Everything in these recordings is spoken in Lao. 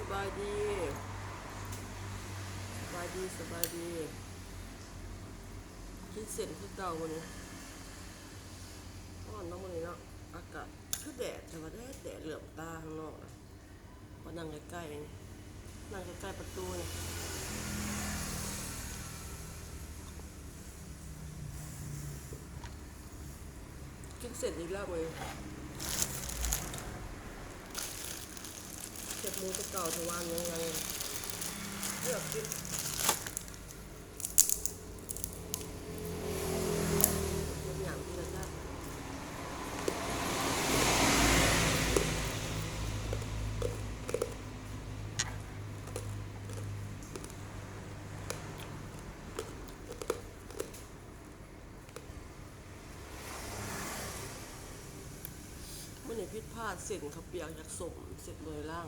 ສະບາຍດີ ສະບາຍດີ ສະບາຍດີ. ກິນເສັ້ນຄືເກົ່າມື້ນີ້. ຮ້ອນເນາະມື້ນີ້ເນາະ ອາກາດຄືແດດ ແຕ່ວ່າແດດ ແດດເຫຼືອມຕາຂ້າງນອກນະ. ມານັ່ງໃກ້ໆ ນັ່ງໃກ້ໆປະຕູນີ້ ກິນເສັ້ນອີກແລ້ວເວີຍ. ແຄບໝູແຕ່ເກົ່າ ທະວານຍັງໄງ ເລືອກກິນ. ມື້ນີ້ຜິດພາດ ເສັ້ນເຂົ້າປຽກຢາກສົ້ມ ເຊັດບໍ່ໄດ້ລ້າງ.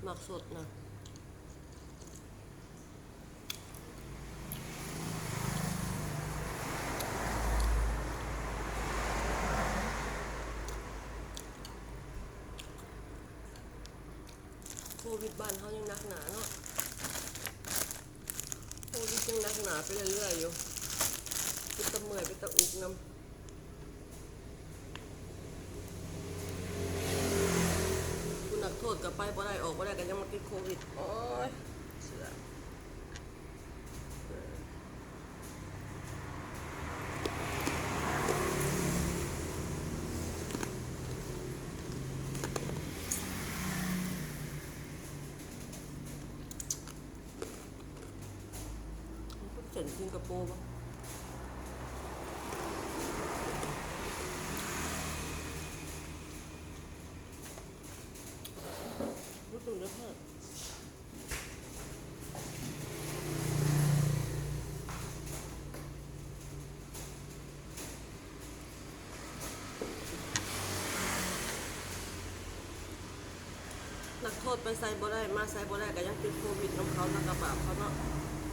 ໝາກສົດນະ. ໂຄວິດບ້ານເຮົາຍັງໜັກໜາເນາະ ໂຄວິດຍັງໜັກໜາໄປເລື້ອຍໆຢູ່ ເປັນຕາເມື່ອຍ ເປັນຕາອຸກນຳ. ຜູ້ນັກໂທດກໍໄປບໍ່ໄດ້ ອອກບໍ່ໄດ້ ກໍຍັງມາຕິດໂຄວິດ. ໂອ້ຍ ເຊື່ອ. ເສັ້ນສິງກະໂປບໍ່? ບໍ່ຕ້ອງເດີເພິ່ນ. ນັກໂທດໄປໃສບໍ່ໄດ້ ມາໃສບໍ່ໄດ້ ກໍຍັງຕິດໂຄວິດນຳເຂົາ ແລ້ວກໍບາບເຂົາເນາະ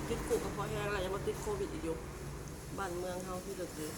ຕິດຄຸກກໍພໍແຮງແລ້ວ ຍັງມາຕິດໂຄວິດອີກຢູ່ ບ້ານເມືອງເຮົາທີ່ເລິກເລີຍ.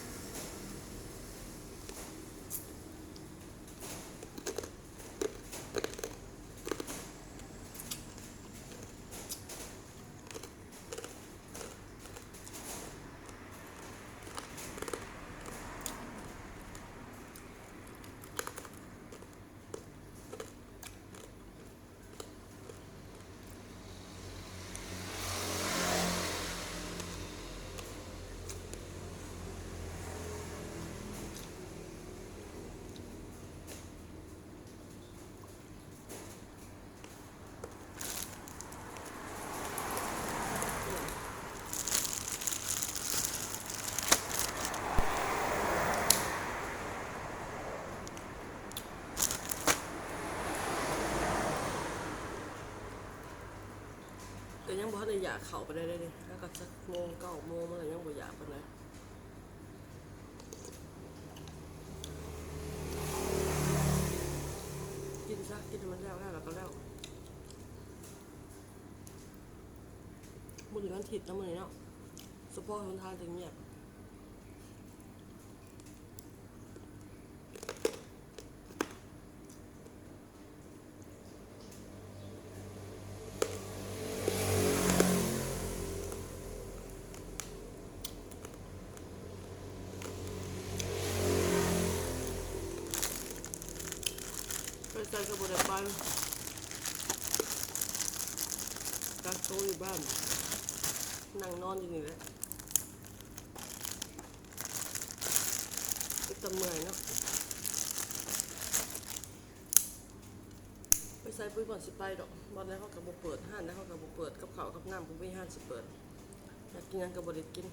ກໍຍັງບໍ່ທັນໄດ້ຢາກເຂົ້າປານໃດເດ້ ແລ້ວກໍຈັກໂມງ ເກົ້າໂມງ ມັນກໍຍັງບໍ່ຢາກປານໃດ. ກິນຊະ ກິນໃຫ້ມັນແລ້ວ ແລ້ວ ແລ້ວກໍແລ້ວ. ມື້ນີ້ວັນອາທິດເນາະ ມື້ນີ້ເນາະ ສະເພາະຫົນທາງຈະງຽບ. ໄປໃສກໍບໍ່ໄດ້ໄປ ກັກໂຕຢູ່ບ້ານ ນັ່ງນອນຢູ່ນີ້ແຫຼະ. ເປັນຕາເມື່ອຍເນາະ ໄປໃສບໍ່ມີບ່ອນຊິໄປດອກ ບ່ອນໃດເຮົາກໍບໍ່ເປີດ ຮ້ານໃດເຮົາກໍບໍ່ເປີດ ກັບເຂົ້າກັບນ້ຳກໍບໍ່ມີຮ້ານຊິເປີດ ຢາກກິນຫຍັງກໍບໍ່ໄດ້ກິນ.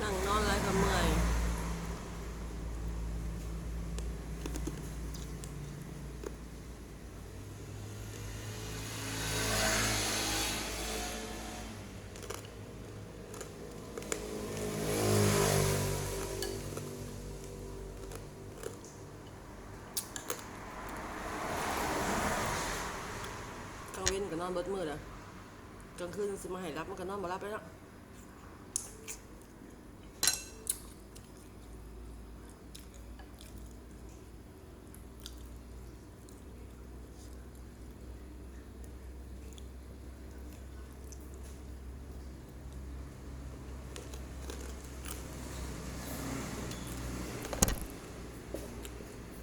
ນັ່ງນອນຫຼາຍກໍເມື່ອຍ. ນອນເບິດມື້ລະ ກາງຄືນຊິມາໃຫ້ຫຼັບ ມັນກໍນອນບໍ່ຫຼັບແລ້ວເນາະ.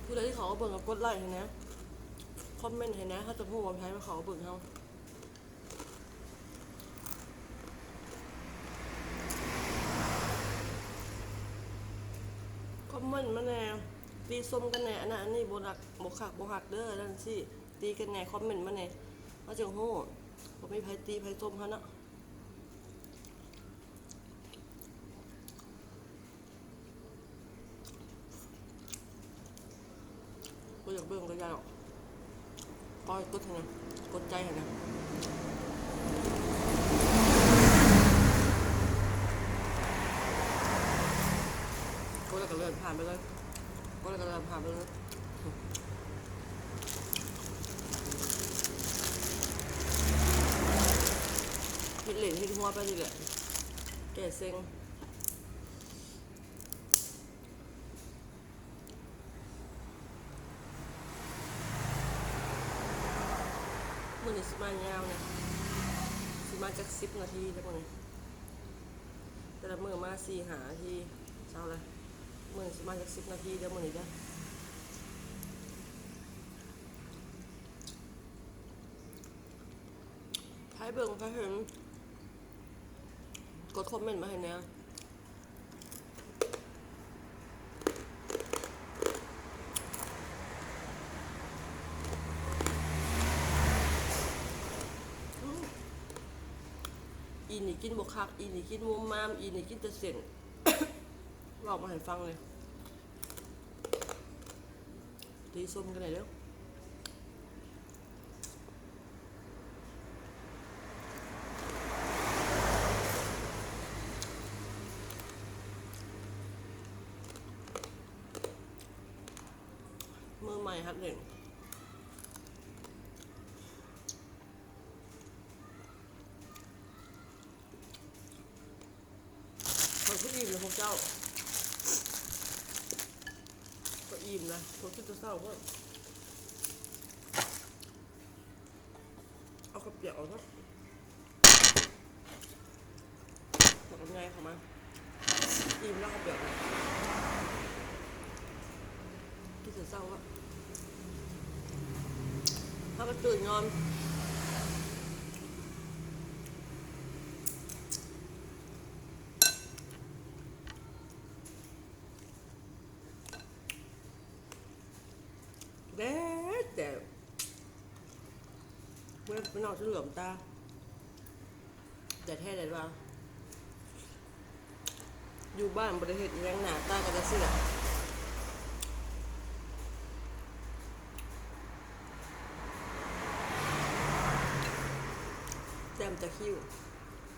ຜູ້ໃດທີ່ເຂົ້າມາເບິ່ງກໍກົດໄລ້ໃຫ້ແດ່ ຄອມເມັນໃຫ້ແດ່ ເຮົາຈະຮູ້ວ່າໃຜມາເຂົ້າມາເບິ່ງເຮົາ. ຄອມເມັນມາແດ່ ຕິຊົມກັນແດ່ ອັນນັ້ນອັນນີ້ບໍ່ຮັກ ບໍ່ຄັກບໍ່ຮັກເດີ ອັນນັ້ນຊີ້ ຕີກັນແດ່ ຄອມເມັນມາແດ່ ເຮົາຈັ່ງຮູ້ ບໍ່ມີໃຜຕີໃຜຊົມເຮົາເນາະ. ບໍ່ຢາກເບິ່ງກໍຢ່າດອກ ຄອຍກົດໃຫ້ແດ່ ກົດໃຈໃຫ້ແດ່ ກົດແລ້ວກໍເລື່ອນຜ່ານໄປເລີຍ ກົດແລ້ວກໍເລື່ອນຜ່ານໄປເລີຍ. ເຮັດຫຼິ້ນເຮັດຫົວໄປນີ້ແຫຼະ ແກ້ເຊັງ. ມື້ນີ້ຊິມາຍາວນະ ຊິມາຈັກສິບນາທີເດີມື້ນີ້ ແຕ່ລະມື້ມາສີ່ຫ້ານາທີ ເຊົາລະ ມື້ນີ້ຊິມາຈັກສິບນາທີເດີມື້ນີ້ເດີ. ໃຜເບິ່ງໃຜເຫັນ ກົດຄອມເມັນມາໃຫ້ແດ່. ອີ່ນີ້ກິນບໍ່ຄັກ ອີ່ນີ້ກິນໂມມາມ ອີ່ນີ້ກິນແຕ່ເສັ້ນ ເວົ້າມາໃຫ້ຟັງເລີຍ. ຕິຊົມກັນແດ່ເດີ ມືໃໝ່ຫັດຫຼິ້ນ. ຂ້ອຍຄືອີ່ມແລ້ວພວກເຈົ້າ ຂ້ອຍອີ່ມແລ້ວ ຂ້ອຍກິນແຕ່ເຊົ້າພຸ້ນ. ເອົາເຂົ້າປຽກອອກເນາະ ບັກລຳໄຍເຂົ້າມາ ອີ່ມແລ້ວເຂົ້າປຽກນະ ກິນແຕ່ເຊົ້າອະ ພາກັນຕື່ນນອນ. ແດດ ແດດ ເວີຍ ພີ່ນ້ອງ ຈົນເຫຼືອມຕາ ແດດແທ້ແດດວ່າ ຢູ່ບ້ານບໍ່ໄດ້ເຮັດຫຍັງ ໜ້າຕາກໍຈະຊີ້ແຫຼະ ແຕ້ມຕາຄິ້ວ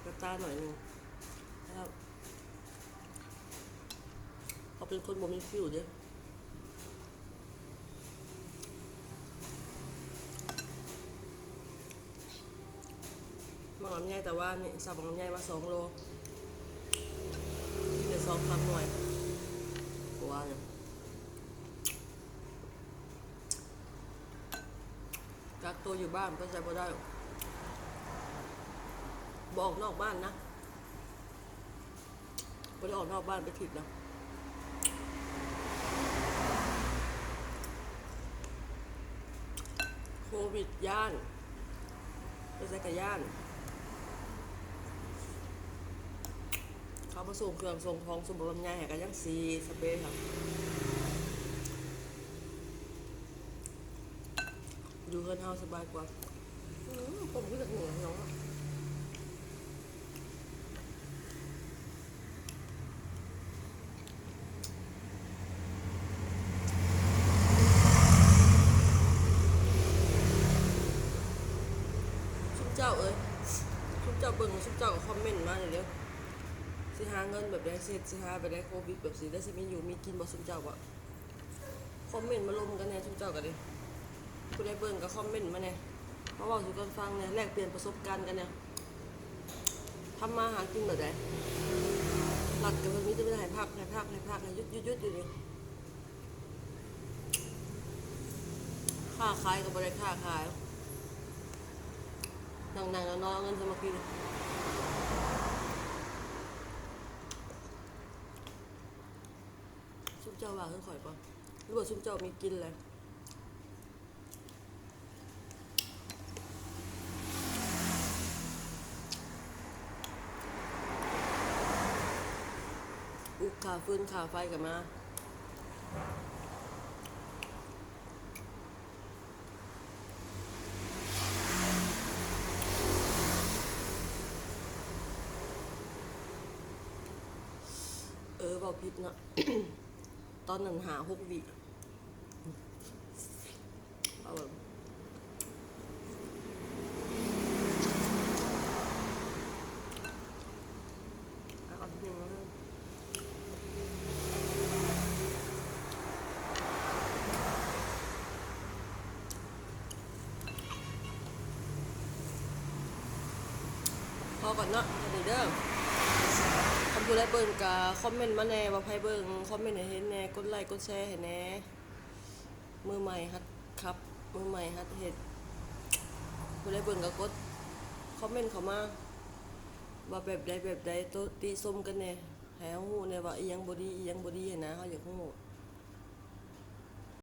ແລ້ວຕາໜ້ອຍໜຶ່ງ ແລ້ວ ເຂົາເປັນຄົນບໍ່ມີຄິ້ວເດ້ ໝາກລຳໄຍ ແຕ່ວ່ານີ້ ຊາວໝາກລຳໄຍມາສອງໂລ ກິນໄດ້ສອງສາມໜ່ວຍ ເມື່ອວານນີ້. ກັກໂຕຢູ່ບ້ານກໍໃຊ້ບໍ່ໄດ້ ບໍ່ອອກນອກບ້ານນະ ບໍ່ໄດ້ອອກນອກບ້ານເປັນທິດນະ ໂຄວິດຢ້ານ ໄປໃສກໍຢ້ານ ເຂົາມາສົ່ງເຄື່ອງສົ່ງຂອງ ສົ່ງບັກລຳໄຍໃຫ້ກໍຍັງສີສະເປຣະ ຢູ່ເຮືອນເຮົາສະບາຍກວ່າ. ອືມ ຕົ້ມຄືຈະຫູເນາະ ຊຸມເຈົ້າເອີຍ ຊຸມເຈົ້າເບິ່ງ ຊຸມເຈົ້າກໍຄອມເມັນມານີ້ເດີ ຊິຫາເງິນແບບໃດ ຊິເຮັດ ຊິຫາແບບໃດ ໂຄວິດແບບຊີ້ ແລ້ວຊິມີຢູ່ມີກິນບໍ່ ຊຸມເຈົ້າບໍ່? ຄອມເມັນມາລົມກັນແດ່ ຊຸມເຈົ້າກໍດີ ຜູ້ໃດເບິ່ງກໍຄອມເມັນມາແດ່ ມາເວົ້າສູ່ກັນຟັງແດ່ ແລກປ່ຽນປະສົບການກັນແດ່ ທຳມາຫາກິນແບບໃດ? ລັດກໍເພິ່ນມີແຕ່ເພິ່ນໃຫ້ພັກ ໃຫ້ພັກ ໃຫ້ພັກ ໃຫ້ຢຸດ ຢຸດ ຢຸດຢູ່ນີ້ ຄ້າຂາຍກໍບໍ່ໄດ້ຄ້າຂາຍ ນັ່ງໆ ນອນໆ ເອົາເງິນໃສມາກິນ? ຊຸມເຈົ້າວ່າຄືຂ້ອຍບໍ່ ຫຼືວ່າຊຸມເຈົ້າມີກິນແລ້ວ? ອຸກຄ່າຟືນຄ່າໄຟກໍມາ. ເອີ ເວົ້າຜິດເນາະ ຕອນນັ້ນຫ້າຫົກວິ ເອົາເບິ່ງ ເອົາເອົາເອົາ ພໍກ່ອນເນາະ ເທົ່ານີ້ເດີ. ຄັນຜູ້ໃດເບິ່ງກະຄອມເມັນມາແດ່ວ່າໃຜເບິ່ງ ຄອມເມັນໃຫ້ເຫັນແດ່ ກົດໄລກົດແຊໃຫ້ແດ່. ມືໃໝ່ຫັດຂັບ ມືໃໝ່ຫັດເຮັດ ຜູ້ໃດເບິ່ງກໍກົດຄອມເມັນເຂົ້າມາ ວ່າແບບໃດແບບໃດ ໂຕະຕິຊົມກັນແດ່ ໃຫ້ເຮົາຮູ້ແດ່ວ່າອີ່ຫຍັງບໍ່ດີ ອີ່ຫຍັງບໍ່ດີຫັ້ນນະ ເຮົາຢາກຮູ້.